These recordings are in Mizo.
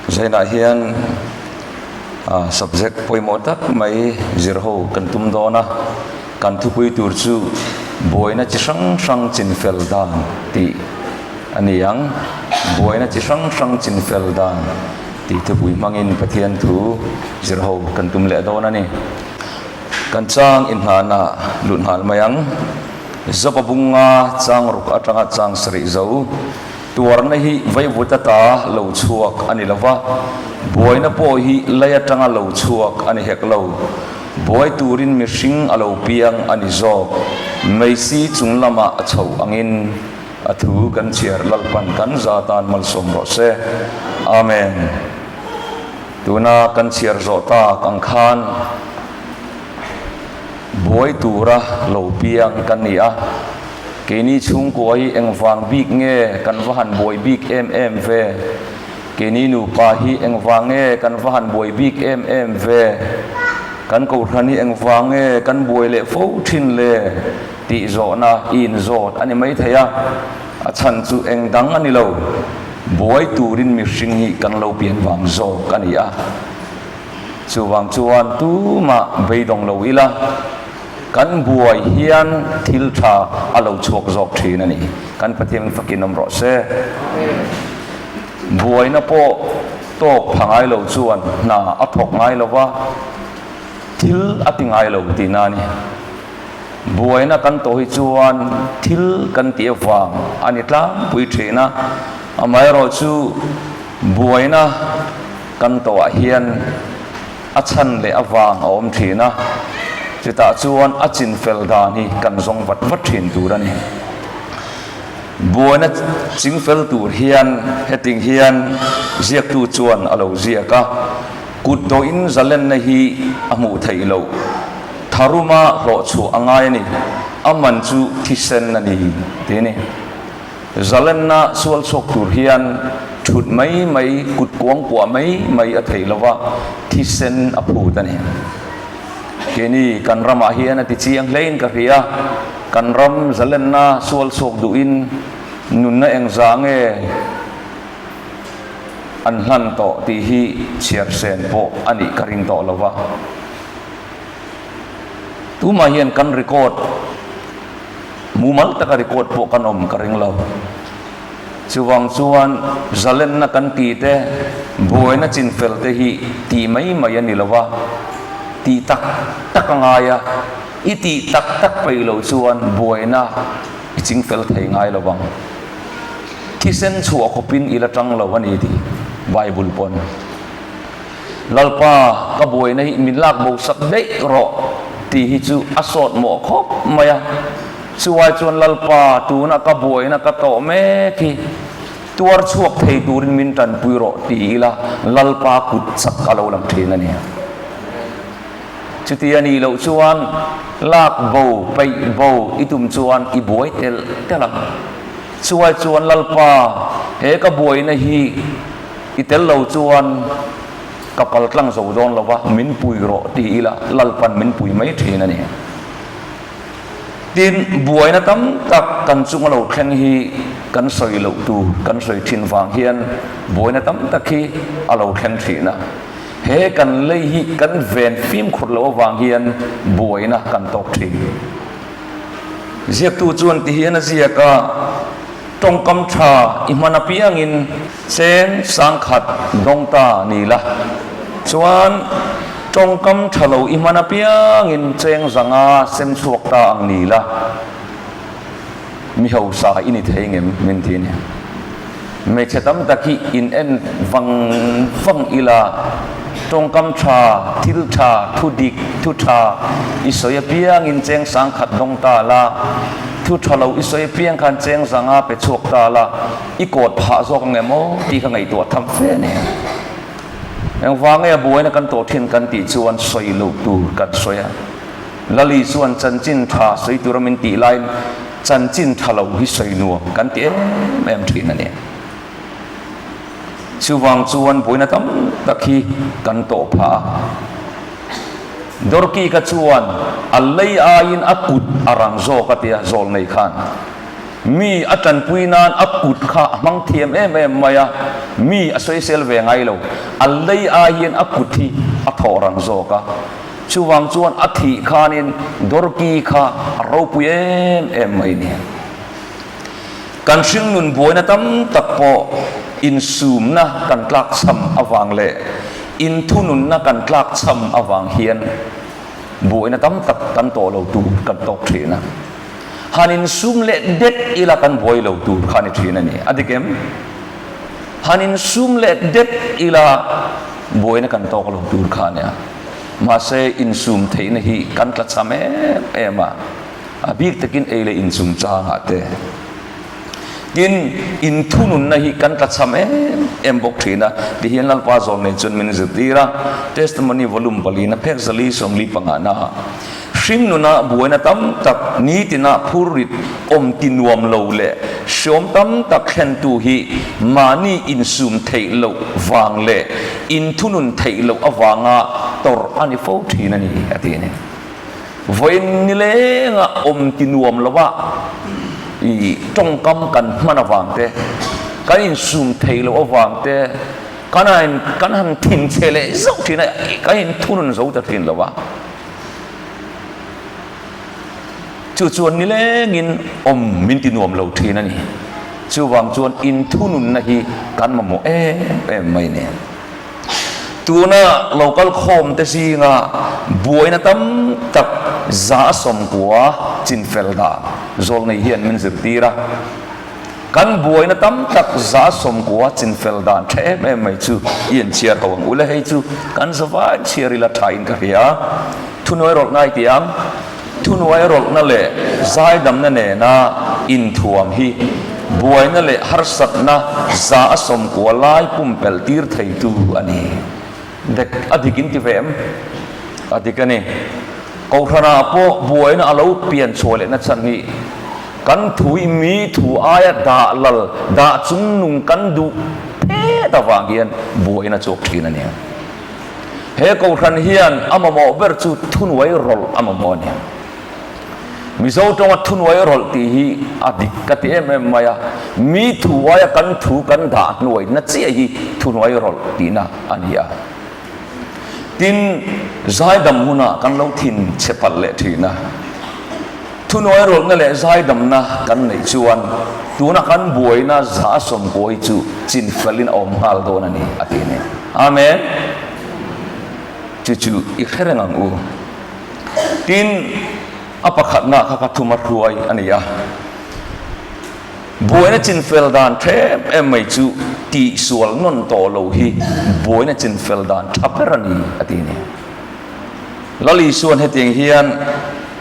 Zainah hian subject pawimawh tak mai zir ho kan tum dawn a, kan thupui tur chu buaina chi hrang hrang chinfel dan tih a ni ang. Buaina chi hrang hrang chinfel dan tih thupui hmangin Pathian thu zir ho kan tum leh dawn a ni. Kan chang inhnahna lut nghal mai ang. Zopa bunga chang ruk atanga chang sarih zo. Tuarna hi vaivut ata lo chhuak a ni lo va, buaina pawh hi lei atanga lo chhuak a ni hek lo. Buai turin mihring a lo piang a ni zawk. Meisi chung lamah a chhoh angin a thu kan chhiar Lalpan kan za tan malsawm rawh se. Amen. Tuna kan chhiar zawh tak ang khan buai tura lo piang kan ni a, keini chhungkua hi engvang bik nge kan va han buai bik em em ve? Keini nupa hi engvang nge kan va han buai bik em em ve? Kan kohhran hi engvang nge kan buai leh fo thin le? tih zawhna i inzawt a ni maithei a, a chhan chu eng dang a ni lo. Buai turin mihring hi kan lo pian vang zawk a ni a. Chuvang chuan tumah beidawng lo ila, kan buai hian thil tha a lo chhuak zawk thin a ni. Kan Pathian fakin awm rawh se. Buaina pawh tawk pha ngai lo chuan hna a thawk ngai lo va, thil a ti ngai lo tihna a ni. Buaina kan tawh hi chuan thil kan tih avang a ni tlangpui thin a, amaherawhchu buaina kan tawhah hian a chhan leh avang a awm thin a, chutah chuan a chinfel dan hi kan zawng vat vat thin tur a ni. Buaina chingfel tur hian heting hian ziaktu chuan a lo ziak a, Kut dawhin zalenna hi a hmuh theih loh. Tharuma hlawh chhuah a ngai a ni. A man chu thisen a ni, ti a ni. Zalenna sual chhuak tur hian thut mai mai, kut kuang kuah mai mai a theih lo va, thisen a phut a ni. Keini kan ramah hian a ti chiang hlein ka hria. Kan ram zalenna sual chhuak duhin nunna engzah nge? An hlan tawh tih hi chhiar sen pawh a nih ka ring tawh lo va. Tumah hian kan record, mumal taka record pawh kan awm ka ring lo. Chuvang chuan zalenna kan ti te, buaina chinfel te hi tih mai mai a ni lo va, tih tak tak a ngai a, i tih tak tak peih loh chuan buaina i chingfel thei ngai lo vang. Thisen chhuah khawpin i la tang lo a ni tih Bible pawn Lalpa ka buaina hi min lak bo sak daih rawh tih hi chu a sawt mawh khawp mai a. Chuai chuan Lalpa tuna ka buaina ka tawh mek hi tuar chhuak thei turin min tanpui rawh ti ila Lalpa kut chak a lo lang thin a ni. Chuti a nih loh chuan lak bo, peih bo i tum chuan i buai telh telh ang. Chuai chuan Lalpa, he ka buaina hi i tel lo chuan ka pal tlang zo dawn lo va, min pui rawh ti ila Lalpan min pui mai thin a ni. Tin, buaina tam tak kan chunga lo thleng hi kan sawi loh tur kan sawi thin vang hian buaina tam tak hi a lo thleng thin a. He kan lei hi kan ven fimkhur loh avang hian buaina kan tawk thin. Ziaktu chuan ti hian a ziak a, Tawngkam tha i hman apiangin cheng sangkhat dawng ta ni la, chuan tawngkam tha lo i hman apiangin cheng zanga sem chhuak ta ang ni la, mi hausa i ni thei ngem min ti a ni. Hmeichhe tam tak hi in en vang vang ila, tawngkam tha, thil tha, thu dik, thu tha i sawi apiangin cheng sang khat dawng ta la, thu tha lo i sawi apiang khan cheng zanga pe chhuak ta la, i kawt phah zawk ang em aw tih kha ngaihtuah tham fe a ni. Engvang nge a buaina kan tawh thin kan tih chuan sawi loh tur kan sawi a. Lali chuan chanchin tha sawi tura min tih laiin chanchin tha lo hi sawi nuam kan ti em em thin a ni. Chuvang chuan buaina tam tak hi kan tawh phah a. Dorki ka chuan a lei aiin a kut a rang zawk a tia zawl nei khan. Mi a tanpui nan a kut kha a hmang thiam em em mai a, mi a sawisel ve ngai lo. A lei ai hian a kut hi a thawh rang zawk a. Chuvang chuan a thih khanin Dorki kha a ropui em em mai ni. Kan hringnun buaina tam tak pawh insumna kan tlakchham avang leh inthununna kan tlakchham avang hian buaina tam tak kan tawh lo tur kan tawk thin a. Han insum leh det ila kan buai lo tur kha a ni thin a ni. A dik em? Han insum leh det ila buaina kan tawk lo tur kha a nia. Mahse insum theihna hi kan tlachham em em a. A bik takin ei leh inchung changah te. Tin, inthununna hi kan tlachham em em bawk thin a, tihian Lalpa zawn nei chuan min zirtir a, Testimony Volume palina phek zali sawmli pangahna ah hringnuna buaina tam tak nitina phurrit awm ti nuam lo leh hriawm tam tak thlentu hi mahni insum theih loh vang leh inthunun theih loh avanga tawrh a ni fo thin a ni, a ti a ni. Vawiin nilenga awm ti nuam lova i tawngkam kan hman avang te, kan insum thei loh avang te, kan han kan han thinchhe leh zauh thin a, kan inthunun zo ta thin lo va. Chu chuan nilengin awm min ti nuam lo thin a ni. Chuvang chuan inthununna hi kan mamawh em em mai nen. Tuna lo kal khawm te zinga buaina tam tak 190 chinfel dan zawlnei hian min zirtir a. Kan buaina tam tak 190 chinfel dan tha em em mai chu i inchhiar ho ang u le. Hei chu kan zavai chhiar ila tha in ka hria. Thunuai rawlh ngai tih ang. Thunuai rawlhna leh zaidamna nena inthuam hi buaina leh harsatna 190 lai pumpelh tir theitu a ni. Dek a dik in ti ve em? A dik a ni. Kohhranah pawh buaina a lo pian chhuah lehna chhan hi kan thu i mi thu aia dah lal, dah chungnung kan duh phet avang hian buaina chhuak thin a ni. He kohhran hian a mamawh ber chu thunuai rawlh a mamawh a ni. Mizo tawnga thunuai rawlh tih hi a dik ka ti em em mai a, mi thu aia kan thu kan dah hnuaina chiah hi thunuai rawlh tihna a ni a. Tin, zaidam hunah kan lo thin chhe palh leh thin a. Thunuai rawlhna leh zaidamna kan neih chuan tuna kan buaina 190 hi chu chinfelin a awm nghal dawn a ni, a ti a ni. Amen. Chu chu i hre reng ang u. Tin, a pakhatna kha ka thuma hruai a ni a. Buaina chinfel dan tha em em mai chu tihsual nawn tawh lo hi buaina chinfel dan tha ber a ni, a ti a ni. Lal Isuan hetiang hian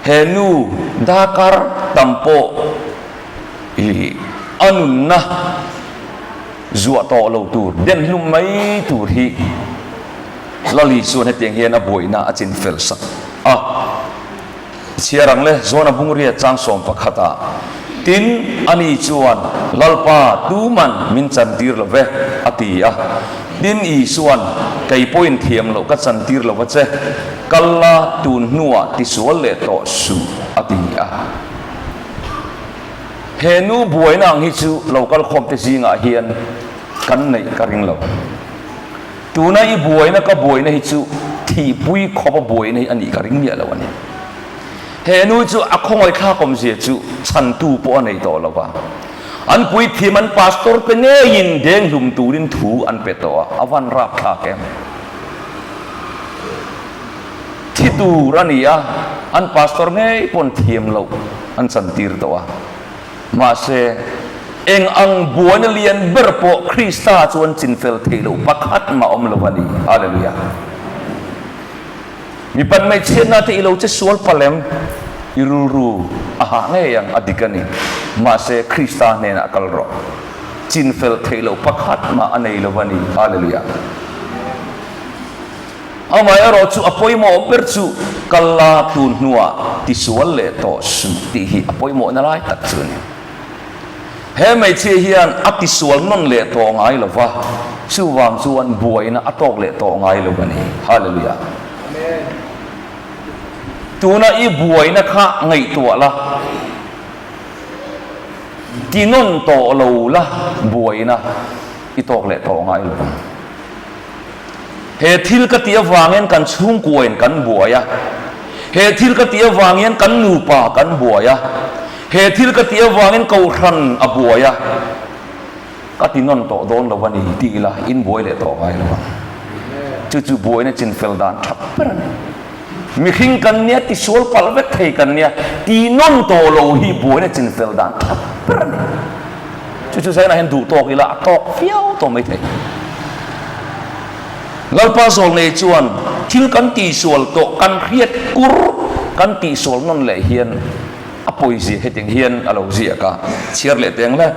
he nu darkar tam pawh i a nunna zuah tawh lo tur, den hlum mai tur hi Lal Isuan hetiang hian a buaina a chin fel sak a. Chhiar ang le, Jona bungria chang sawm pakhat ah, Tin, ani chuan, Lalpa, tuman min chantir lo ve, a ti a. Tin, Isuan, Kei pawhin thiam loh ka chantir lo va che, kal la tun hnuah tisual leh tawh suh, a ti a. He nu buaina ang hi chu lo kalkhawmte zingah hian kan neih ka ring lo. Tuna i buaina ka buaina hi chu thihpui khawpa buaina hi a nih ka ring miah lo a ni. He nu chu a khawngaihthlak awmzia chu chhantu pawh a nei tawh lo va. An puithiam an pastor te ngeiin denghlum turin thu an pe tawh a, a van rapthlak em. Thi tur a ni a, an pastor ngei pawn thiam loh an chantir tawh a. Mahse, eng ang buaina lian ber pawh Krista chuan chinfel theih loh pakhat mah awm lo a ni. Hallelujah! Mipat hmeichhiatna te i lo che sual palh em? I rilru a hah ngei ang, a dik a ni. Mahse, Krista hnenah kal rawh. Chinfel theih loh pakhat mah a nei lo a ni. Hallelujah! Amaherawh chu a pawimawh ber chu kal la tun hnuah tisual leh tawh suh tih hi a pawimawhna lai tak chu a ni. He hmeichhia hian a tisual nawn leh tawh ngai lo va, chuvang chuan buaina a tawk leh tawh ngai lo a ni. Hallelujah! Tuna i buaina kha ngaihtuah la. Ti nawn tawh lo la buaina i tawk leh tawh ngai lo ang. He thil ka tih avangin kan chhungkuain kan buai a, he thil ka tih avangin kan nupa kan buai a, he thil ka tih avangin kohhran a buai a, ka ti nawn tawh dawn lo a ni tih ila in buai leh tawh ngai lo ang. Chu chu buaina chinfel dan tha ber a ni. Mihring kan nia, tisual palh vek thei kan nia, ti nawn tawh lo hi buaina chinfel dan tha ber a ni. Chu chu zainah hian duh tawk ila a tawk viau tawh mai thei. Lalpa Zawlnei chuan thil kan tihsual tawh kan hriat kur kan tihsual nawn leh hian a pawizia hetiang hian a lo ziak a, chhiar leh teng le.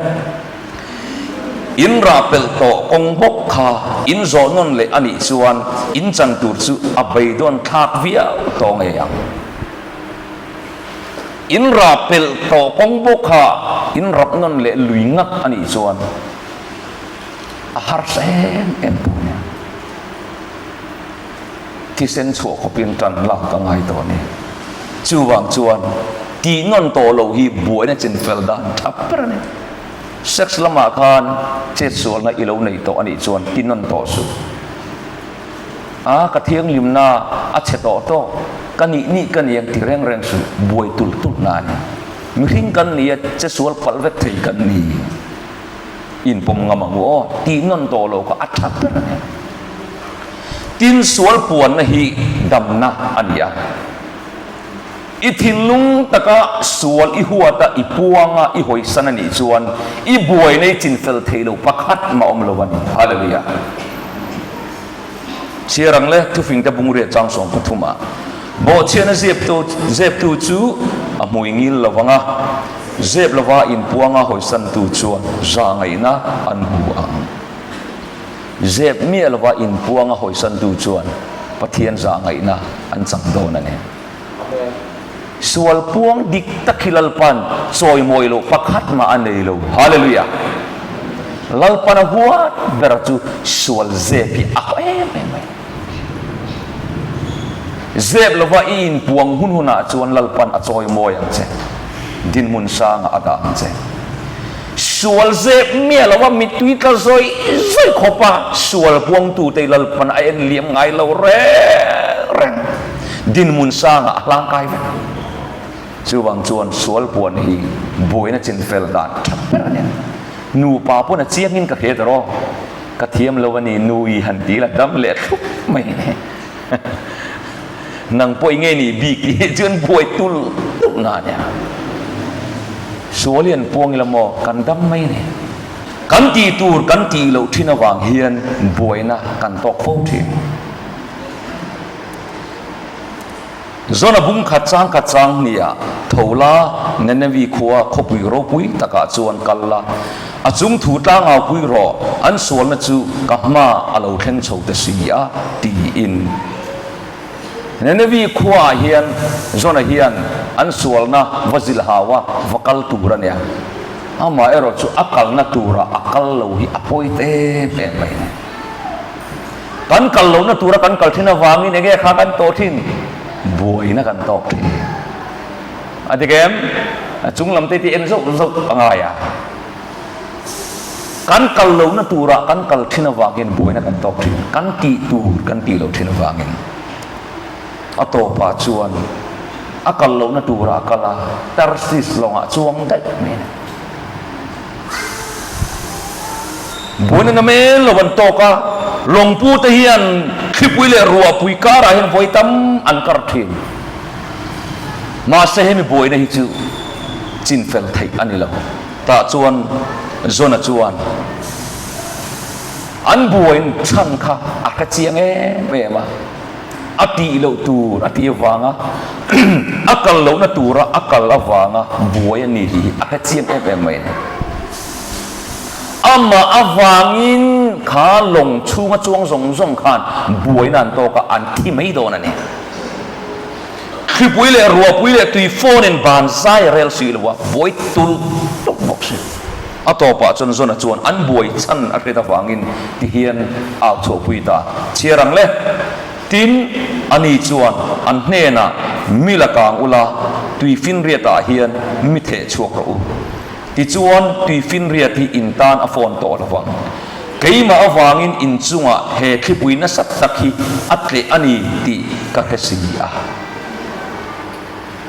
In rah pelh tawh kawng bawk kha in zawh nawn leh a nih chuan in chan tur chu a beidawn thlak viau tawh ngei ang. In rah pelh tawh kawng bawk kha in rap nawn leh lui ngat a nih chuan a harsa em em tawh nia. Thisen chhuah khawpin tan lak a ngai tawh a ni. Chuvang chuan tih nawn tawh loh hi buaina chinfel dan tha ber a ni. Sex lamah khan chetsualna i lo nei tawh a nih chuan ti nawn tawh suh. A, ka thianghlimna a chhe tawh tawh, ka nih nih ka ni ang ti reng reng suh, buai tulh tulh na a ni. Mihring kan ni a, chesual palh vek thei kan ni. Inpawm ngam ang u aw, tih nawn tawh loh kha a tha ber a ni. Tin, sual puanna hi damna a ni a. I thinlung taka sual i huat a, i puang a, i hawisan a nih chuan i buaina i chinfel theih loh pakhat mah awm lo a ni. Hallelujah! Chhiar ang le, thufingte bungriat chang 13 ah bawhchhiatna zeptu zeptu chu a hmui ngil lo vang a, zep lova inpuanga hawisantu chuan zahngaihna an hmu ang. Zep miah lova inpuanga hawisantu chuan Pathian zahngaihna an chang dawn a ni. Sual puang dik tak hi Lalpan chawimawi loh pakhat mah a nei lo. Hallelujah! Lalpan a huat ber chu sual zep hi a haw em em mai. Zep lova i inpuang hun hunah chuan Lalpan a chawimawi ang che, dinhmun sangah a dah ang che. Sual zep miah lova mittui tla zawih zawih khawpa sual puangtute Lalpan a en liam ngai lo reng reng. Dinhmun sangah a hlang kai vek. Chuvang chuan sual puan hi buaina chin fel dan tha ber a ni. Nupa pawn a chiangin ka hre ta rawh. Ka thiam lo a ni nu i han ti la dam leh thlup mai. Nang pawh i ngei nih bik tih chuan buai tul tul na a nia. Sual hi an puang ila maw kan dam mai a ni. Kan tih tur kan tih loh thin avang hian buaina kan tawk fo thin. Zona bung khat chang khat chang hniah tho la, Nenevi khua khawpui ropui takah chuan kal la, a chung thu tlangaupui rawh, an sualna chu ka hma a lo thleng chho ta si a, tiin. Nenevi khuaah hian Zona hian an sualna va zilh hau a, va kal tur a nia. Amaherawh chu a kalna turah a kal lo hi a pawi ta em em mai a ni. Kan kal lohna tura kan kal thin avangin enge kha kan tawh thin? Buaina kan tawk thin. A dik em? A chung lam te ti en zauh zauh a ngai a. Kan kal lohna tura kan kal thin avangin buaina kan tawk thin. Kan tih tur kan tih loh thin avangin. A tawpah chuan a kal lohna tura a kal a, Tarsis lawngah chuang daih mai a ni. Buaina na mel lo an tawk a, lawngpute hian thlipui leh ruahpui karah hian vawi tam an kar thin. Mahse hemi buaina hi chu chinfel theih a ni lo. Tah chuan Jona chuan an buain chhan kha a hre chiang em em a. A tih loh tur a tih avanga a kal lohna tura a kal avanga buai a ni tih hi a hre chiang em em mai a ni. Amah avangin kha lawng chhunga chuang zawng zawng khan buaina an tawk a, an thi mai dawn a ni. Thlipui leh ruahpui leh tui phone in ban zai a rel si lo a, buai tulh tulh bawk si. A tawpah chuan Zona chuan an buai chhan a hriat avangin ti hian au chhuahpui ta chhiar ang le. Tin, ani chuan an hnenah, Mi la kang ula, tui finriatah hian mi theh chhuak rawh u. Tichuan, tuifinriat hi in tan a fawn tawh lo vang. Keimah avangin in chungah he thlipui nasa tak hi a tleh a ni tih ka hre si a.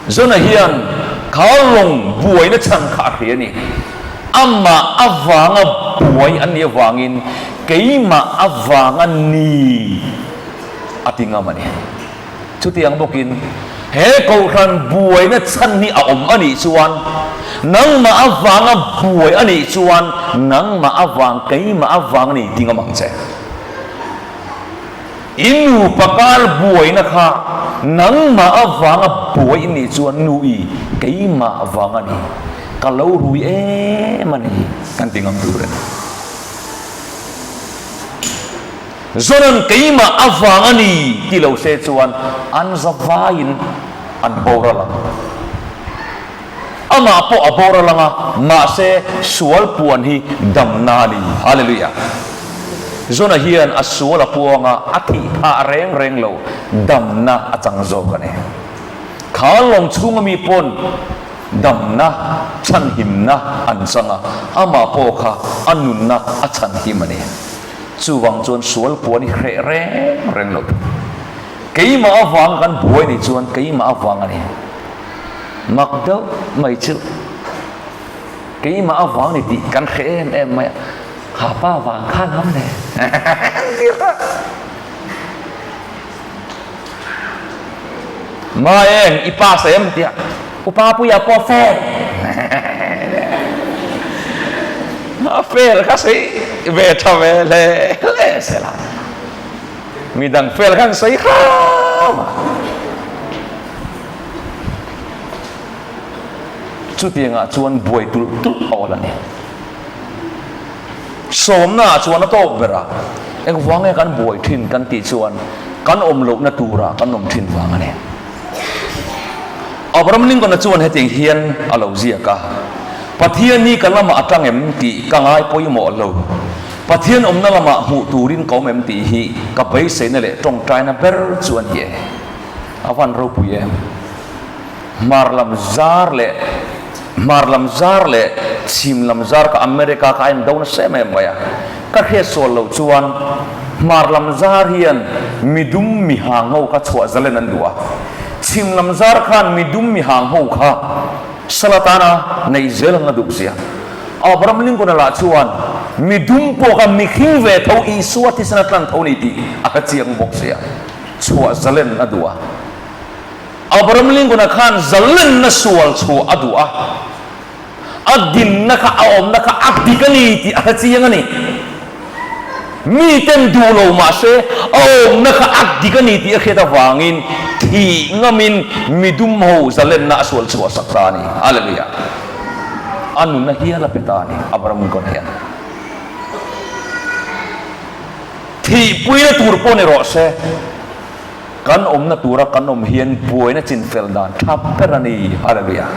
Zona hian kha lawng buaina chhan kha a hria a ni. Amah avanga buai an nih avangin keimah avanga ni a ti ngam a ni. Chutiang bawkin, he kohhran buaina chhan hi a awm a nih chuan, nangmah avanga buai a nih chuan, nangmah avang, keimah avang a ni ti ngam ang che. I nupa kar buaina kha nangmah avanga buai i nih chuan, nu i, keimah vang a ni, ka lo rui em a ni, kan ti ngam tur a ni. Zoran keimah avang a ni ti lo se chuan an za vaiin an boral ang. Amah pawh a boral ang a, mahse sual puan hi damna a ni. Hallelujah! Zona hian a sual a puang a, a thih phah reng reng lo, damna a chang zawk a ni. Kha lawng chhunga mi pawn damna, chhanhimna an chang a, amah pawh kha a nunna a chhanhim a ni. Chuvang chuan sual puan i hreh reng reng lo thung. Keimah avang kan buai nih chuan keimah avang a ni. Mak deuh mai chu keimah avang ni tih kan hreh em em mai a, kha pa vang khan ham le Ma eng i pass em tia upa puia pawh fail a fail kha sei ve tha ve hle hle sela midang fail khan sei hram a chutiangah chuan buai tulh tulh a awl a ni. Sawmnaah chuan a tawk ber a, engvang nge kan buai thin kan tih chuan kan awm lohna turah kan awm thin vang a ni. Abraham Lincoln-a chuan hetiang hian a lo ziak a, Pathian hi ka lamah a tang em tih ka ngai pawimawh lo. Pathian awmna lamah hmuh turin ka awm em tih hi ka beiseina leh tawngtaina ber chu a ni e. A van ropui em? Hmar lam zar leh Hmar lam zar leh Chhim lam zar ka America ka a in do nasa em em mai a. Ka hriat sual loh chuan Hmar lam zar hian midum mihang ho kha chhuah zalen an duh a. Chhim lam zar khan midum mihang ho kha sal atana neih zel an la duh zia. Abraham Lincoln-a lah chuan midum pawh kha mihring ve tho Isua thisen a tlan tho ni tih a hre chiang bawk sia. Chhuah zalen a duh a. Abraham Lincoln-a khan zalenna sual chhuah a duh a, a dinna kha, a awmna kha a dik a ni tih a hre chiang a ni. Miten duh lo mah se, a awmna kha a dik a ni tih a hriat avangin thih ngamin midum ho zalenna a sual chhuah sak ta a ni. Hallelujah! A nunna hial a pe ta a ni, Abraham Lincoln hian. Thihpuina tur pawh ni rawh se. Kan awmna tura kan awm hian buaina chinfel dan tha ber a ni. Hallelujah.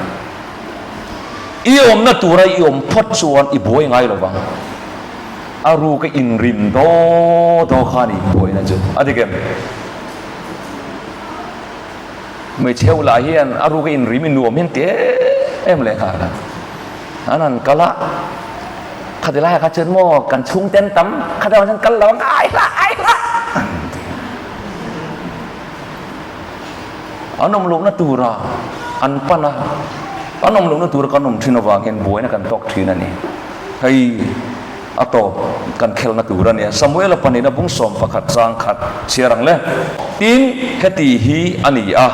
I awmna tura i awm phawt chuan i buai ngai lo vang. A ruka inrim daw daw kha a ni buaina chu. A dik em? Hmeichhe ho lah hian a ruka inrim i nuam hian ti em em leh nghal a. An han kal a, khati laiah kha chuan maw kan chhungte an tam, khati laiah chuan kal lo ang, ai hlah, ai hlah an ti. An awm lohna tura an pan a, an awm lohna tura kan awm thin avang hian buaina kan tawk thin a ni. Hei a tawp kan khelna tur a nia. Samuela pahnihna bung 11 chang khat chhiar ang le. Tin, heti hi a ni a,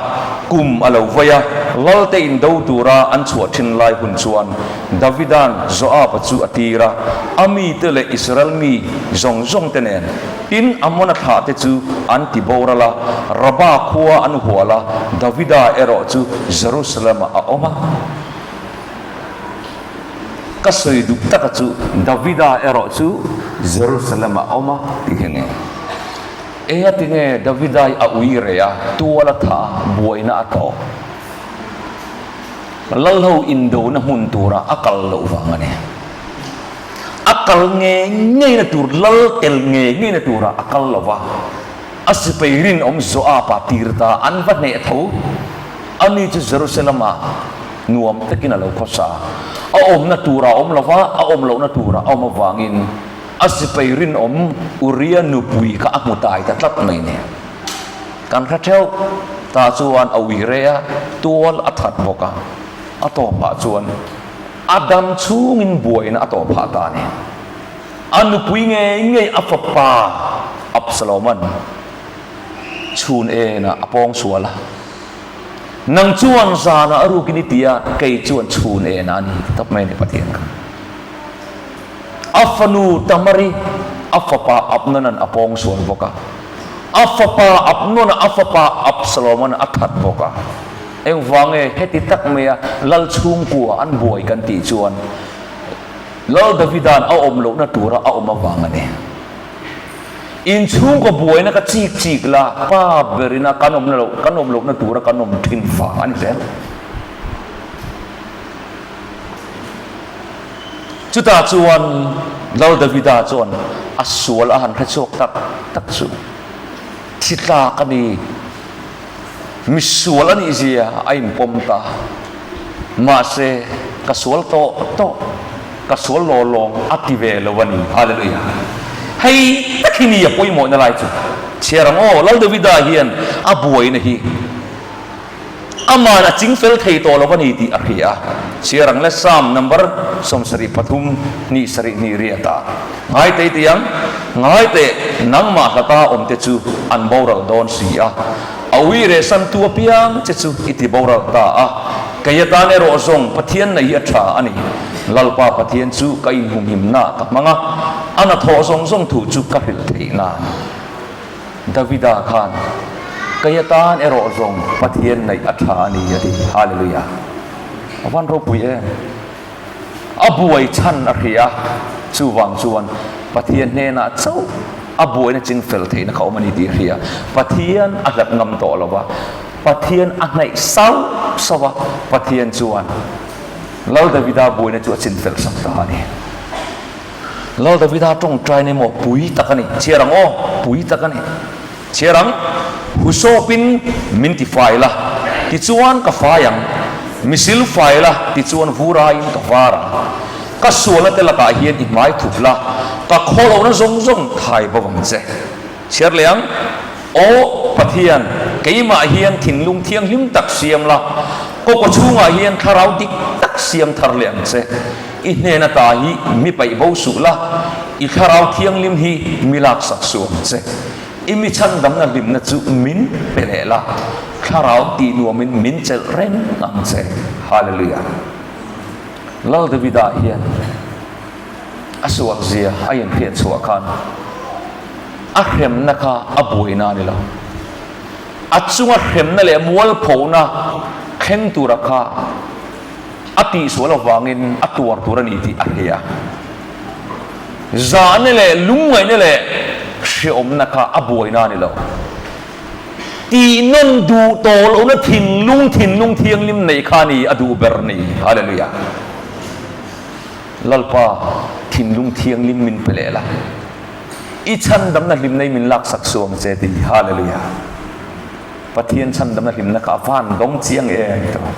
kum a lo vawi a, Lalte indo tura an chhuah thin lai hun chuan Davida'n Joab-a chu a tir a, a mite leh Israel mi zawng zawngte nen. Tin, Ammona thlahte chu an ti boral a, Rabbah khua an hual a, Davida erawh chu Jerusalem-ah a awm a. Ka sawi duh taka chu Davida erawh chu Jerusalem-ah a awm a tih hi a ni. Eng a tinge Davidai a ui reh a, tual a thah a, buaina a tawk? Lalho indona hmun turah a kal loh vang a ni. A kal ngei ngeina tur, lal tel ngei ngeina turah a kal lo va, a sipai rinawm Joab-a tir ta an va hneh tho. Ani chu Jerusalem-ah. Nuam takin a lo khawsa a. A awmna tura a awm lo va, a awm lohna tura a awm avangin a sipai rinawm Uria nupui kha a hmu tai ta tlat mai nen. Kan hre theuh ta chuan a ui rei a, tual a that bawk a, a tawpah chuan a dam chhungin buaina a tawh phah ta a ni. A nupui ngei ngei a fapa Absaloma'n chhun enah a pawng sual a, Nang chuan zanah a rukin i ti a, kei chuan chhun enah a ni ti tawp mai a ni Pathian kha. A fanu Tamari a fapa Abnona'n a pawng sual bawk a, a fapa Abnona a fapa Absaloma'n a that bawk a. Engvange heti tak maia lal chhungkua an buai kan tih chuan Lal Davida'n a awm lohna tura a awm avang a ni. Inchhungkaw buaina ka chik chik la, pa berina kan awmna loh, kan awm lohna tura kan awm thin vang a ni zel. Chutah chuan Lal Davida chuan a sual a han hre chhuak tak tak chu thi tlak a ni. Misual a nih zia a inpawm ta. Mahse, ka sual tawh tawh, ka sual law lawng a ti ve lo a ni. Hallelujah! Hei tak hi ni a pawimawhna lai chu. Chhiar ang aw, Lal Davida hian a buaina hi aman a ching fel thei tawh lo a ni tih a hria. Chhiar ang le Psalm number 73 hnih sarih hnih riat ah. Ngaitei ti ang, Ngaiteh, nangmah hlata awmte chu an boral dawn si a, a ui rehsantu apiang che chu i ti boral ta a, kei atan erawh zawng Pathian nei hi a tha a ni. Lalpa Pathian chu ka inhumhimna ka hmang a, a hnathawh zawng zawng thu chu ka hrilh theih nan. Davida khan, Kei atan erawh zawng Pathian neih a tha a ni, a ti. Hallelujah! A van ropui em! A buai chhan a hria a, chuvang chuan Pathian hnenah chauh a buaina ching fel theihna kha awm a ni tih a hria. Pathian a hlat ngam tawh lo va, Pathian a hnaih sauh sauh a, Pathian chuan Lal Davida buaina chu a chin fel sak ta a ni. Lal Davida tawngtaina emaw pui tak a ni. Chhiar ang aw, pui tak a ni. Chhiar ang, Husawpin min ti fai la, tichuan ka fai ang, misil fai la, tichuan vuraiin ka var ang. Ka sualna te lakah hian i hmai thup la, ka khawlohna zawng zawng thai bo ang che. Chhiar leh ang, Aw Pathian, keimah hian thinlung thianghlim tak siam la, ka kaw chhungah hian thlarau dik tak siam thar leh ang che. I hnen ata hi mi paih bo suh la, i thlarau thianghlim hi mi laksak suh ang che. I mi chhandamna hlimna chu min pe leh la, thlarau tih nuamin min chelh reng ang che. Hallelujah! Lal Davida hian a sual zia a inhriat chhuah khan a hremna kha a buaina a ni lo. A chunga hremna leh mualphona thleng tura kha A tihsual avangin a tuar tur a ni tih a hria. Zahna leh lungngaihna leh hreawmna kha a buaina a ni lo. Tihnawn duh tawh lohna thinlung, thinlung thianghlim neih kha a ni a duh ber ni. Hallelujah! Lalpa, thinlung thianghlim min pe leh la, i chhandamna hlimna i min laksak suh ang che ti. Hallelujah! Pathian chhandamna hlimna kha a van dawng chiang em tawh.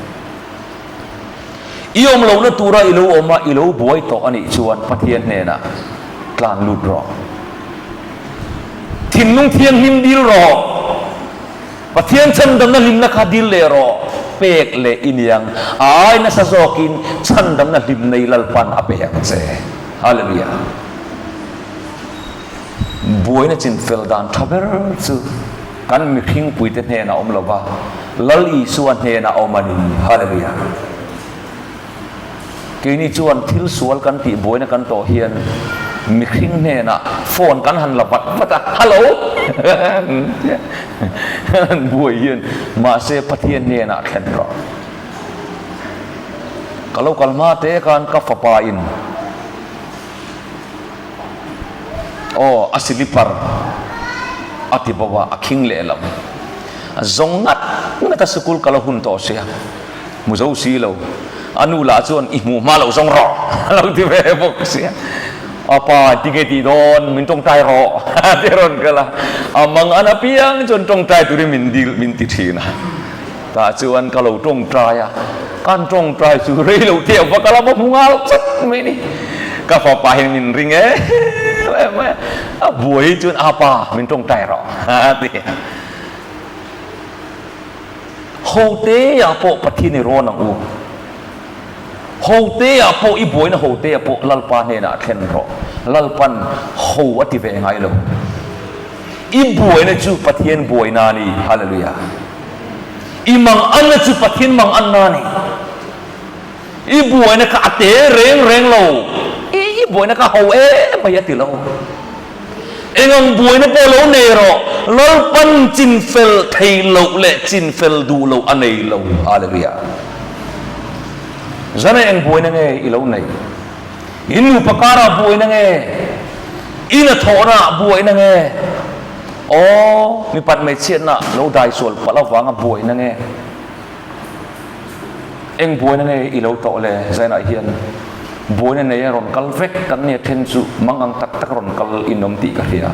I awm lohna tura i lo awm a, i lo buai tawh a nih chuan Pathian hnenah tlan lut rawh. Thinlung thianghlim dil rawh. Pathian chhandamna hlimna kha dil leh rawh. Pek leh i niang. A ai nasa zawkin chhandamna hlim nei Lalpan a pe ang che. Hallelujah. Buaina chinfel dan tha ber chu kan mihringpuite hnenah awm lo va, Lal Isua hnenah awm a ni. Hallelujah! Keini chuan thil sual kan tih buaina kan tawh hian mihring hnenah phone kan han la vat vat a, Hello! An buai hian mahse Pathian hnenah thlen rawh. Ka lo kal hma te khan ka fapa in Aw, a silipar a ti bo a, a khing lehlam. A zawng ngat ngat a sikul kal a hun tawh sia, hmu zo si lo. A nu lah chuan i hmuh hma loh zawng rawh a lo ti ve bawk sia. A pa tinge tih dawn, min tawngtai rawh a ti rawn kal a. A mang an apiang chuan tawngtai turin min dil min ti thin a. Tah chuan ka lo tawngtai a. Kan tawngtai chu rei lo teh va ka la va hmu nghal chat mai ni. Ka fapa hian min ring em em mai a, a buai chuan a pa min tawngtai rawh a ti a. Ho te ah pawh Pathian i rawn ang u. Ho te ah pawh i buaina ho te ah pawh Lalpa hnenah thlen rawh. Lalpan ho a ti ve ngai lo. I buaina chu Pathian buaina a ni. Hallelujah. I mang anna chu Pathian mang anna a ni. I buaina kha a te reng reng lo. I buaina kha ho em mai a ti lo. Engang buaina pawh lo nei rawh, Lalpan chinfel thei loh leh chinfel duh loh a nei lo. Hallelujah. Zana eng buaina nge i lo neih? In nupa karah buaina nge? I hnathawhnaah buaina nge? Aw, mipat hmeichhiatna lo dai sual palh avanga buaina nge? Eng buaina nge i lo tawh le? Zainah hian buaina nei a rawn kal vek kan nia then chu mangang tak tak rawn kal in awm tih ka hria.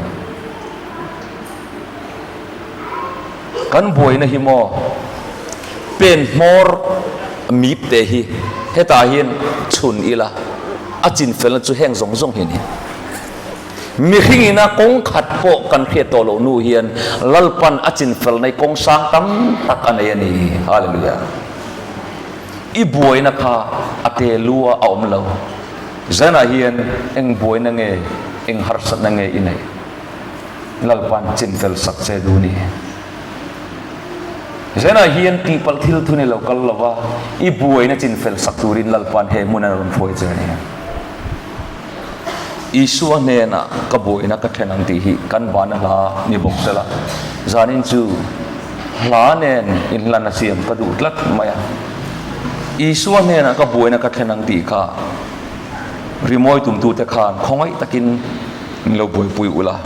Kan buaina hi maw pen hmawr mip te hi hetah hian chhun ila a chinfelna chu heng zawng zawng hi a ni. Mihring ina kawng khat pawh kan hriat tawh loh hnu hian Lalpan a chinfel nei kawng sang tam tak a nei a ni. Hallelujah. I buaina kha a te lua a awm lo. Zanah hian eng buaina nge, eng harsatna nge i neih? Lalpan chinfel sak che duh ni. Zanah hian tihpalh thil thun i lo kal lo va, i buaina chinfel sak turin Lalpan he hmun a rawn hruai che a ni. Isua hnenah ka buaina ka then ang tih hi kan vana hla ni bawk sela, zanin chu hla nen inhlan a siam ka duh tlat mai a. Isua hnenah ka buaina ka then ang tih kha rimawi tumtute khan khawngaih takin min lo buaipui ula.